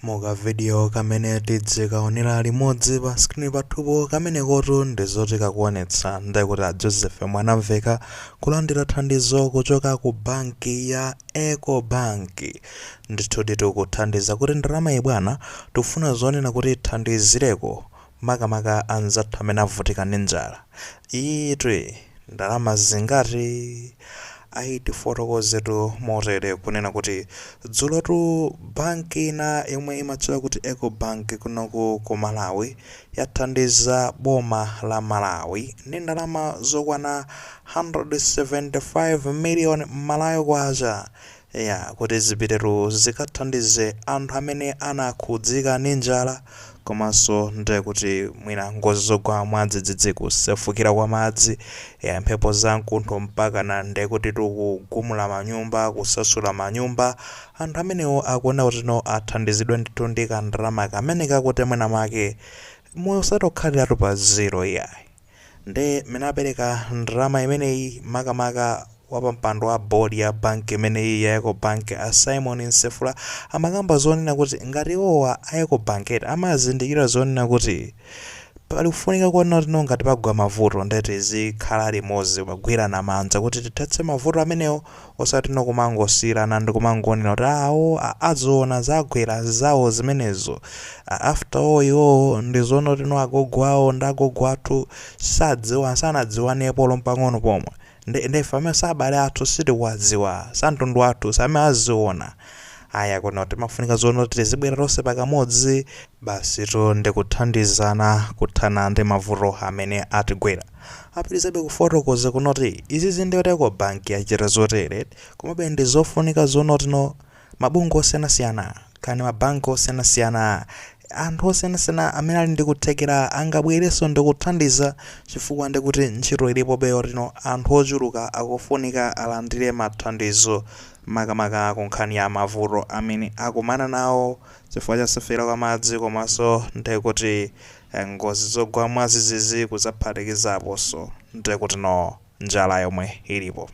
Muka video kamene tidzikaonera limodzi pa screen pathupo kamenekotu ndi zoti kakuonetsa ndekuti a Joseph Mwanamveka kulandira thandizo kuchoka ku banki ya Ecobank. Ndithu tikuthandiza kuti ndalama iyi, bwana, tikufuna zonena kuti ithandizireko makamaka anzathu amene avutika ndi njala. Iyitu ndalama zingati? Ayi, tifotokozetu motere kunena kuti dzulotu banki ina yomwe imatchedwa kuti Ecobank kunoku ku Malawi yathandiza boma la Malawi ndi ndalama zokwana 175 million Malawi kwacha ya kuti zipitetu zikathandize anthu amene anakhudzika ndi njala, komanso ndiye kuti mwina ngozi zogwa mwadzidzidzi, kusefukira kwa madzi ya mphepo za mkuntho, mpakana ndiye kuti tikugumula manyumba, kusasula manyumba. Anthu amenewo akuona kuti no athandizidwe ndithu ndi kandalama kamene kakuti mwina make moyo usatokhaliratu pa zero iyayi. Ndi mmene apereka ndalama imeneyi, makamaka wapampando wa board ya banki imeneyi ya Ecobank, a Simon Nsefula, amakamba zonena kuti ngati iwowa a Ecobank amazindikira zonena kuti pali kufunika kuona kuti no ngati pagwa mavuto, ndeti zikhala limodzi kugwirana manja kuti tithetse mavuto amenewo, osati no kumangosiyirana ndi kumangonena kuti awo azoona zagwera zawo zimenezo. After all, iwowo ndi zoona kuti no agogo awo ndi agogo athu sadziwa, sanadziwanepo pang'ono pomwe. Ndife amene sabale athu sitikuwadziwa, samtundu wathu samene aziona aya. Kuno timafunika zoona kuti tizibwera tonse pakamodzi basi to ndikuthandizana kuthana ndi mavuto amene atigwera. Apitirizabe kufotokoza kunoti izi ndi kuti Ecobank yachita zotere, komabe ndi zofunika zoona no mabungwe osiyanasiyana kani mabanki osiyanasiyana, anthu osiyanasiyana amene ali ndi kuthekera angabwerenso ndikuthandiza, chifukwa ndikuti ntchito ilipobe yotino anthu ochuluka akufunika alandire mathandizo, makamaka ku nkhani ya mavuto amene akumana nawo chifukwa cha kusefukira kwa madzi, komanso ndikuti ngozi zogwa mwadzidzidzi, kudzaphatikizaponso ndikuti no njala yomwe ilipo.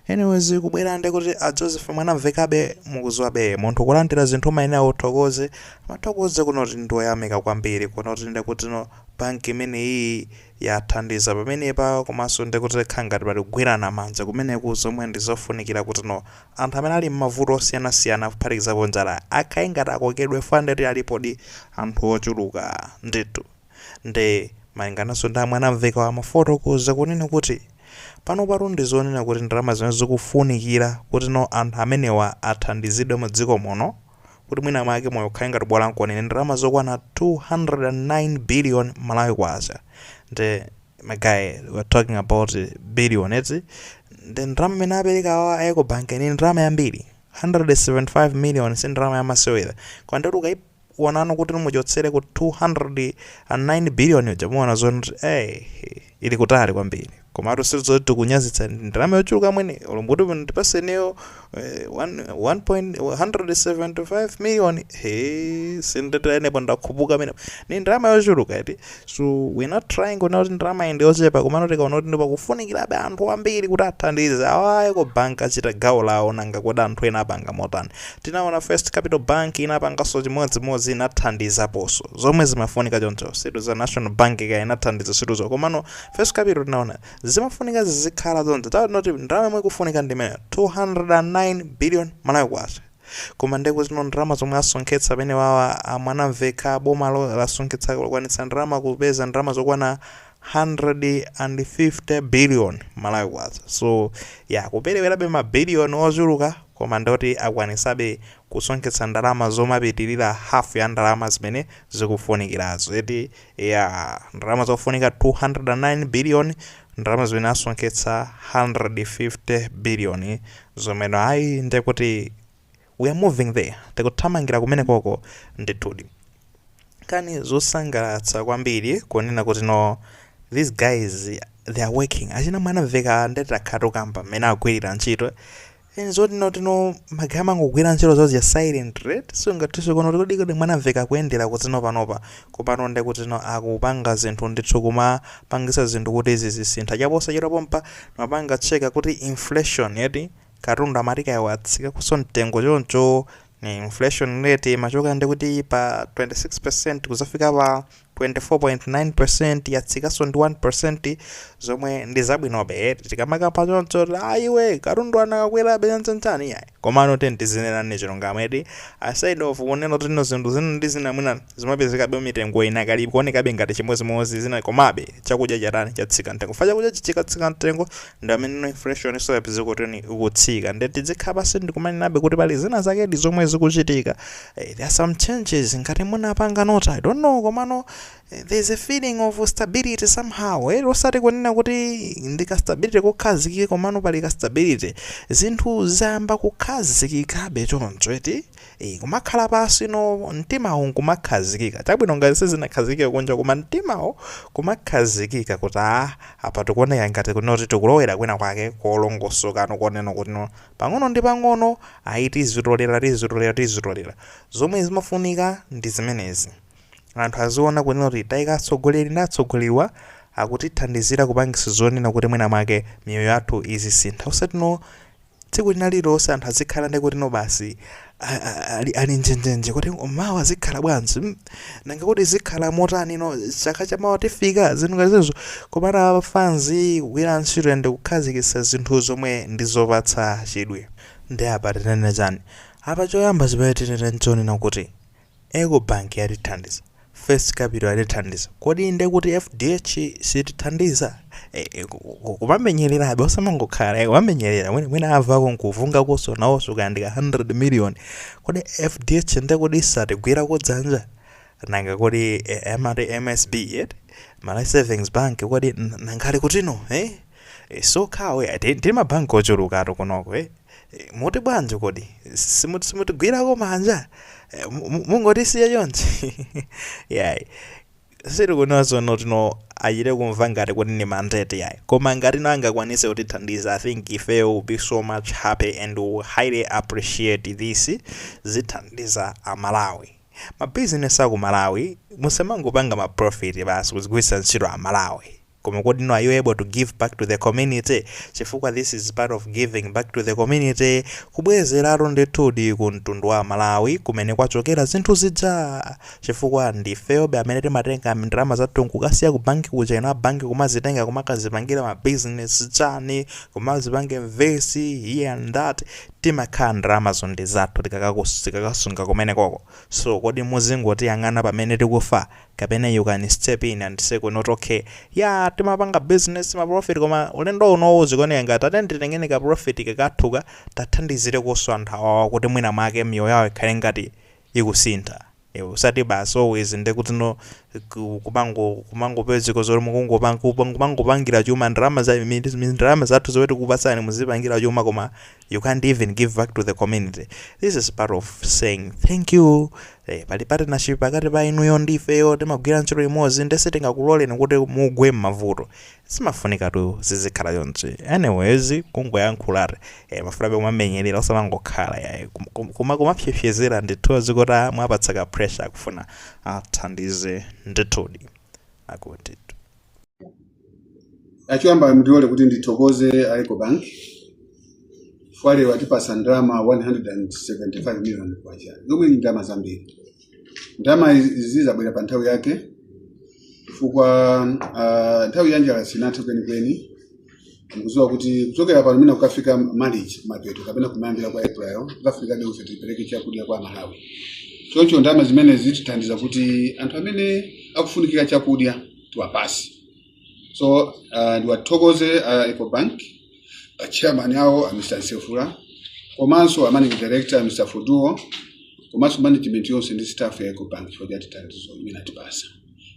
Anyways, kubwera ndikuti a Joseph Mwanamvekabe, mukuziwabe munthu kulandira zinthu umayenera uthokoze, amathokoze kunoti ndiwoyamika kwambiri kunoti ndikuti no banki imeneyi yathandiza pamenepa, komanso ndikuti khala ngati pali kugwirana manja kumeneku, zomwe ndizofunikira kuti no anthu amene ali m'mavuto osiyanasiyana kuphatikizapo njala akhale ngati akokedwe fandeti alipodi anthu ochuluka ndithu. Ndi malingananso ndi a Mwanamveka, amafotokoza kunena kuti pano patu ndizonena kuti ndalama zimene zikufunikira kuti no anthu amenewa athandizidwe mu dziko muno kuti mwina mwake moyo ukhale ngati bola nkonene, ndalama zokwana 209 billion Malawi kwacha. Ndi my guy, we're talking about billion eti. Ndi ndalama imene apereka awa a Ecobank ni ndalama yambiri. 175 million si ndalama yamasewera. Kwa ndeti ukaionano kuti muchotsere ku 209 billion uja, muona zoni kuti ili kutali kwambiri. Komatu sizoti tikunyazitsa, ndalama yochuluka mwene olombuti ndipaseneyo 1.175 million, he, sinditaenepo ndakhupuka mene ni ndalama yochuluka eti. So we're not trying kuona kuti ndalama iyi ndiyochepa, komano tikaona kuti ndipakufunikirabe anthu ambiri kuti athandize. Awa Ecobank achita gawo lawo, nanga kodi anthu ena apanga motani? Tinaona First Capital Bank inapanganso chimodzimodzi, inathandizaponso zomwe zimafunika choncho. Situ za National Bank ka inathandiza situzo, komano First Capital tinaona zimafunika zizikhala zonse. Taonoti ndalama imwe ikufunika ndimene 209 billion Malawi kwacha, koma ndekuti zino ndalama zomwe asonkhetsa pamene wawa a Mwanamveka, boma lasonkhetsa, kukwanitsa ndalama, kupeza ndalama zokwana 150 billion Malawi kwacha. So ya kuperewerabe mabiliyoni ochuluka, koma ndoti akwanisabe kusonkhetsa ndalama zomapitirira hafu ya ndalama zimene zikufunikirazo eti. Ya ndalama zofunika 209 billion, ndalama zimene asonkhetsa 150 billion, zomwe ayi ndekuti we are moving there, tikuthamangira kumene koko ndithudi. Kani zosangalatsa kwambiri kunena kuti no these guys, they are working. Achina Mwanamveka ndeti takhala tukamba mmene agwirira ntchito. Zoti no tino magama angogwira ntchito zawo ya silent rate, sungathiso kuno kuti kodi Mwanamveka kuyendera kutino panopa kupano ndekuti no akupanga zinthu ndithu, kumapangisa zinthu kuti izi zisintha. Chaposachedwa pompa mapanga cheka kuti inflation yeti katundu amatika yawatsika kuso mtengo choncho. Inflation rate imachoka ndikuti pa 26% kuzafika pa 24.9%, yatsikanso ndi 1%, zomwe ndi zabwinobe. Tikamakamba choncho, ayiwe, katundu anakakwerabe, chanchani, yayi, komano tizinenani chilungamo eti. Aside of kunena kuti no, zinthu zina ndi zina mwina zimapezekabe mitengo ina kali kuonekabe ngati chimodzimodzi zina, komabe chakudya chatani? Chatsika mtengo. Fa chakudya chikatsika mtengo, ndi amene no inflation so yapezeka kuti ikutsika. Ndi tizikhala pasi ndikumanenabe kuti pali zina zakedi zomwe zikuchitika. There are some changes ngati munapanga note, I don't know, komano there's a feeling of stability somehow. Osati kunena kuti ndi ka stability kokhazikika, komano pali ka stability, zinthu zayamba kukhazikikabe choncho eti. Kumakhala pasi no, mtimawo nkumakhazikika chabwino, ngati sizinakhazikika kunja, koma mtimawo kumakhazikika kuti a apa tikuoneka ngati kunoti tikulowera kwina kwake kolongosokano, konena kuti no, pang'ono ndi pang'ono ayi, tizitolera, tizitolera, tizitolera. Zomwe zimafunika ndi zimenezi, anthu aziona kunena kuti tayika atsogoleri ndi atsogoleriwa akutithandizira kupangisa zonena kuti mwina mwake miyoyo yathu izisintha, osati no tsiku lina lililonse anthu azikhala ndi kuti no, basi, ali njenjenje kuti mawa zikhala bwanji, nanga kuti zikhala motani, no chaka chamawa tifika, zinthu ngati zizo. Komana fanzi kugwira ntchito ndi kukhazikitsa zinthu zomwe ndi zopatsa chidwi. Ndi apa tinene chani apa? Choyamba chimene tinene nchonena kuti Ecobank yatithandiza, First Capital yatithandiza, kodi inde kuti FDH sitithandiza? Kumamenyererabe, osamangokhala, kumamenyerera mwina avako nkuvungakonso nawonso kayandika 100 million. Kodi FDH nde kodi satigwirako dzanja? Nanga kodi amati MSB eti, Malawi Savings Bank, kodi nangali kutino eh? So khawe tili mabanki ochulukatu kunoko eh? Muti bwanji? Kodi simutigwirako manja? Mungotisiya chonchi? Yayi, sitikunozo tino achite kumva ngati kuti ni mandate, yayi, koma ngati no angakwanise kutithandiza, I think ife will be so much happy and will highly appreciate this. Zithandiza Amalawi, mabizinesi aku Malawi. Musamangopanga ma profit basi kuzigwiritsa ntchito Amalawi, koma kodi no, are you able to give back to the community? Chifukwa this is part of giving back to the community, kubwezeratu ndithudi ku mtundu wa Malawi kumene kwachokera zinthu zija, chifukwa ndifeyobe amene timatenga ndalama zathu nkukasiya ku banki kuja, ino abanki kumazitenga kumakazipangira ma business chani, kumazipanga invest here and that. Timakhala ndalamazo ndi zathu tikakasunga kumene koko. So kodi muzingotiyang'ana pamene tikufa, kapena you can step in and say not, okay, ya, timapanga business, ma profit, koma ulendo unowu zikuoneka ngati ate nditengeni ka profit kakathuka, tathandizire koso anthu awawa kuti mwina mwake miyoyo yawo ikhale ngati ikusintha? Usati basi always ndekuti no, kumangopezeka zoti mukungopangira chuma ndalama za ndalama zathu zomwe tikupatsani, muzipangira chuma, koma you can't even give back to the community. This is part of saying thank you. Pali partnership pakati pa inuyo ndi ifeyo, timagwira ntchito imodzi, ndese tingakuloleni kuti mugwe m'mavuto? Zimafunika tu zizikhala chonchi. Anyways, kungoyankhulati mafunabe kumamenyerera, osamangokhala, yayi, kumapyepyezera ndithu zikuti mwapatsa ka pressure, akufuna athandize ndithudi akuti. Achoyamba ndilole kuti ndithokoze a Ecobank chifukwa lero atipasa ndalama 175 million kwacha, zomwe ndi ndalama zambiri. Ndalama izi zabwera pa nthawi yake chifukwa nthawi ya njala sinathe kwenikweni. Mukudziwa kuti kuchokera pano mwina kukafika March kumapeto kapena kumayambira kwa April, kukafikadi ife tipereke chakudya kwa Malawi. Choncho ndalama zimene zitithandiza kuti anthu amene akufunikira chakudya tiwapase. So ndiwathokoze Ecobank, chairman awo a Mr. Nsefula, komanso a managing director Mr. Fuduo, komanso management yonse ndi staff ya Ecobank chifukwa cha thandizo imene atipasa.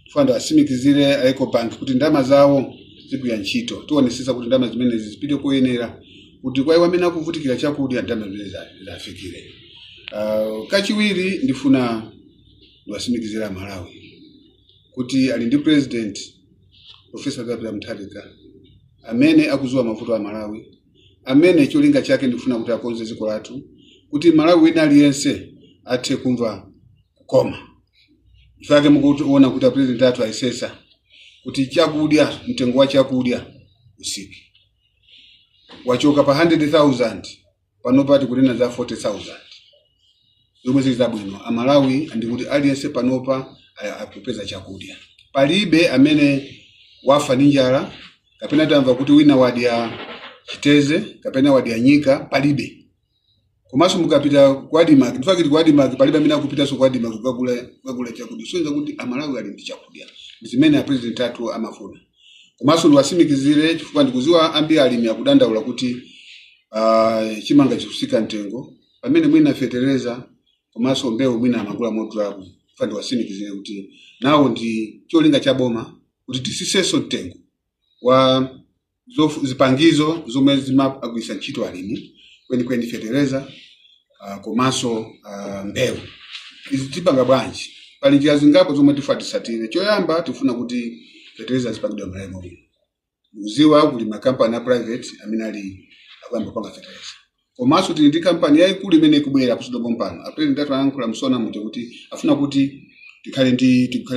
Chifukwa ndiwatsimikizire a Ecobank kuti ndalama zawo zigwira ntchito. Tionesesa kuti ndalama zimenezi zipite koyenera, kuti kwa iwo amene akuvutikira chakudya ndalama zimene zafikire. Kachiwiri ndifuna ndiwatsimikizire Amalawi kuti ali ndi President Professor Peter Mutharika amene akudziwa mavuto a Malawi, amene cholinga chake ndikufuna kuti akonze dziko lathu, kuti Malawi wina aliyense athe kumva kukoma. Ifake mukuona kuti a president athu ayesesa kuti chakudya, mtengo wa chakudya usike, wachoka pa 100,000, pano pati kunena za 40,000. Zomwe zili zabwino Amalawi ndikuti aliyense panopa akupeza chakudya. Palibe amene wafa ndi njala kapena tamva kuti wina wadya chiteze kapena wadya nyika, palibe. Komanso mukapita ku ADMARC, in fact ku ADMARC palibe amene akupitanso ku ADMARC kukagula chakudya. Kusonyeza kuti Amalawi ali ndi chakudya, ndi zimene a president athu amafuna. Komanso ndiwasimikizire, chifukwa ndikuziwa ambiri alimi akudandaula kuti chimanga chikusika mtengo pamene mwina fetereza komanso mbewu mwina amagula modulapo. Chifukwa ndiwasimikizire kuti nawo ndi cholinga cha boma kuti tisisenso mtengo wa zipangizo zomwe zimagwiritsa ntchito alimi, kwenikweni fetereza komanso mbewu. Izi tipanga bwanji? Pali njira zingapo zomwe tifuna tisatire. Choyamba, tifuna kuti fetereza zipangidwe m'Malawi muno. Mukuziwa kuli makampani a private amene ali akuyamba kupanga fetereza, komanso tili ndi kampani yayikulu imene ikubwera posachedwa pompano. A president athu anayankhula mu SONA muja kuti afuna kuti tikhale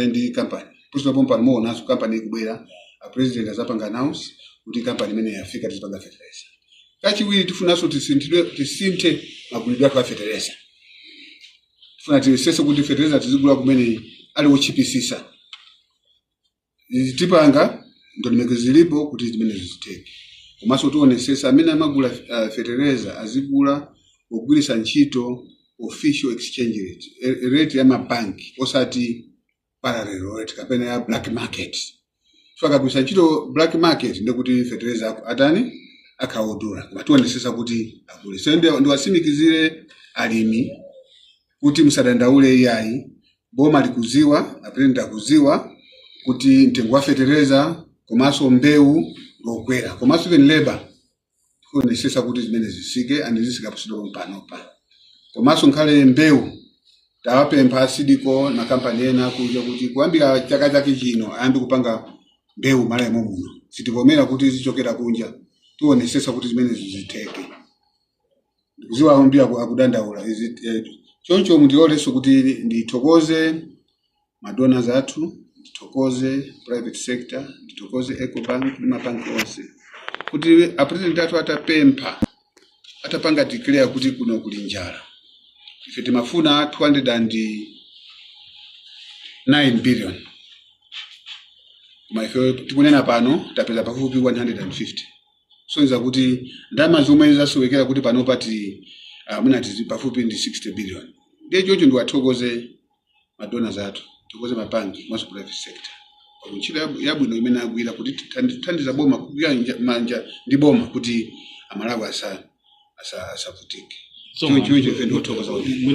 ndi kampani posachedwa pompano. Muonanso kampani ikubwera, a president azapanga announce kuti kampani imene yafika, tizipanga fetereza. Kachiwiri, tifunanso tisinthe magulidwe athu a fetereza. Tifuna tiyesese kuti fetereza tizigula kumene ali wochipisisa. Izi tipanga ndondomeko zilipo kuti zimene zitheke. Komanso tionesesa amene amagula fetereza azigula pogwiritsa ntchito official exchange rate, rate ya mabanki, osati parallel rate kapena ya black market. So akagwiritsa ntchito black market ndekuti fetereza atani, akhaodula. Koma tionesesa kuti agule. So ndiwasimikizire alimi kuti musadandaule iyayi. Boma likuziwa, a president akuziwa kuti mtengo wa fetereza komanso mbewu ngokwera, komanso even labor. Tionesesa kuti zimene zisike and zisika posachedwa panopa. Komanso nkhale mbewu, tawapempha a Seed Co makampani ena kuja kuti kuyambira chaka chake chino ayambe kupanga mbewu Malawi muno. Sitivomera kuti zichokera kunja. Tionesesa kuti zimene zitheke. Ndikuziwa ambiri akudandaula izi. Choncho mundilolenso kuti ndithokoze ma donors athu, ndithokoze private sector, ndithokoze Ecobank ndi mabanki onse kuti a president athu atapempha, atapanga declare kuti kuno kuli njala, ife timafuna 209 billion, koma ife tikunena pano tapeza pafupi 150. Soneza kuti ndalama zomwe zasowekera kuti panopa ti mwina tizi pafupi ndi 60 billion. Ndiye choncho ndiwathokoze ma donors athu, thokoze mabanki komanso private sector pakuntchito yabwino imene agwira kuti tithandiza boma kugwira manja ndi boma kuti Amalawi asavutike. Choncho ife ndiwathokoza kwambiri.